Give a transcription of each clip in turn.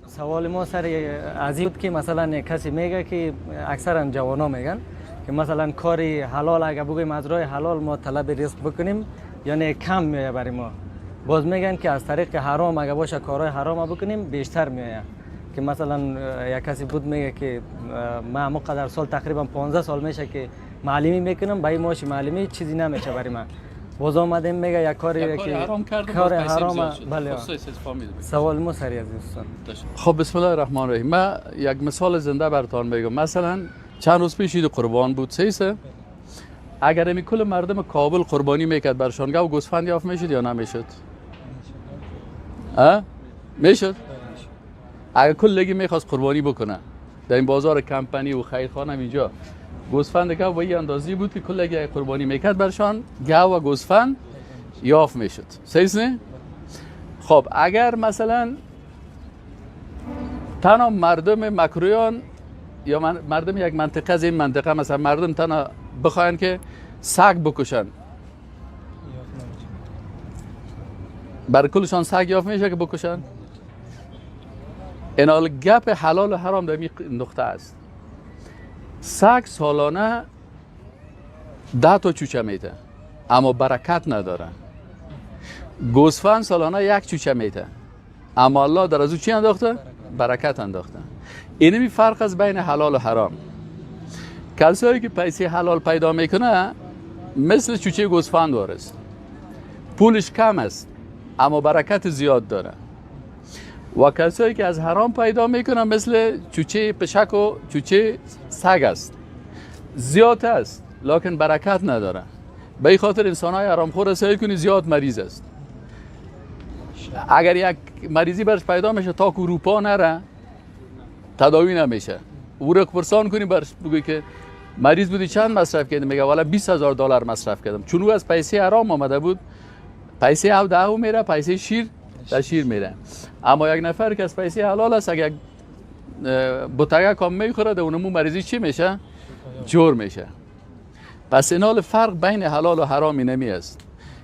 سوال ما سر از این بود که مثلا کسی میگه که اکثرا جوانا میگن که مثلا کاری حلال اگه بگویم از راه حلال ما طلب رزق بکنیم یعنی کم میایه برای ما، باز میگن که از طریق حرام اگه باشه کارهای حرام بکنیم بیشتر میایه. که مثلا یک کسی بود میگه که من مقدر سال تقریبا 15 سال میشه که معلمی میکنم، با این معاش معلمی چیزی نمیشه برای من. باز آمدیم میگه یک کاری که حرام کردم، کار حرام. بله، سوال ما سری از دوستان. خب بسم الله الرحمن الرحیم. من یک مثال زنده براتون میگم. مثلا چند روز پیش عید قربان بود، سیسه اگر امی کل مردم کابل قربانی میکرد برشان گاو گوسفند یافت میشد یا نمیشد؟ ها میشد؟ اگر کل میخواست قربانی بکنه در این بازار کمپانی و خیرخانه اینجا گوسفند گاو به این اندازی بود که کل قربانی میکرد برشان گاو و گوسفند یافت میشد. صحیح نه؟ خب اگر مثلا تنها مردم مکرویان یا مردم یک منطقه از این منطقه، مثلا مردم تنها بخواین که سگ بکشن، بر کلشان سگ یافت میشه که بکشن؟ اینال گپ حلال و حرام در این نقطه است. سگ سالانه 10 تا چوچه میده اما برکت نداره. گوسفند سالانه 1 چوچه میده اما الله در از او چی انداخته؟ برکت انداخته. اینمی فرق از بین حلال و حرام. کسایی که پیسه حلال پیدا میکنه مثل چوچه گوسفند وارست، پولش کم است اما برکت زیاد داره. و کسایی که از حرام پیدا میکنن مثل چوچه پشک و چوچه سگ است، زیاد است لکن برکت نداره. به این خاطر انسان های حرامخور سعی کنی زیاد مریض است. اگر یک مریضی برش پیدا میشه تا که اروپا نره تداوی نمیشه. او را پرسان کنی برش بگوی که مریض بودی چند مصرف کردی؟ میگه والا 20,000 دلار مصرف کردم. چون او از پیسه حرام آمده بود، پیسه او ده او میره، پیسه شیر در شیر میره. اما یک نفر که از پیسه حلال است اگر بوتگه کام میخوره در اونمو مریضی چی میشه؟ جور میشه. پس اینال فرق بین حلال و حرام اینمی است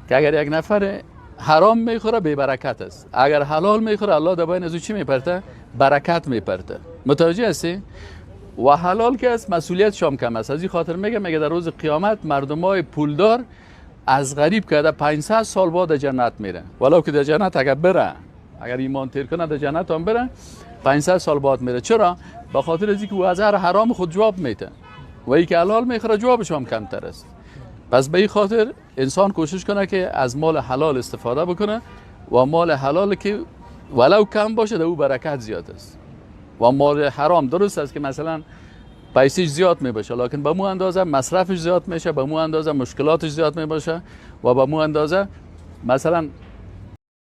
که اگر یک نفر حرام میخوره بی برکت است، اگر حلال میخوره الله در بین از او چی میپرته؟ برکت میپرته. متوجه هستی؟ و حلال که است مسئولیت شام کم است. از این خاطر میگه میگه در روز قیامت مردمای پولدار از غریب کرده 500 سال بعد جنت میره، ولو که در جنت اگر بره، اگر ایمان تیر کنه در جنت هم بره 500 سال بعد میره. چرا؟ به خاطر از اینکه او از هر حرام خود جواب میده و ای که حلال میخوره جوابش هم کمتر است. پس به این خاطر انسان کوشش کنه که از مال حلال استفاده بکنه و مال حلال که ولو کم باشه در او برکت زیاد است. و مال حرام درست است که مثلا پیسیش زیاد می باشه، لکن به مو اندازه مصرفش زیاد میشه، به مو اندازه مشکلاتش زیاد می باشه و به مو اندازه مثلا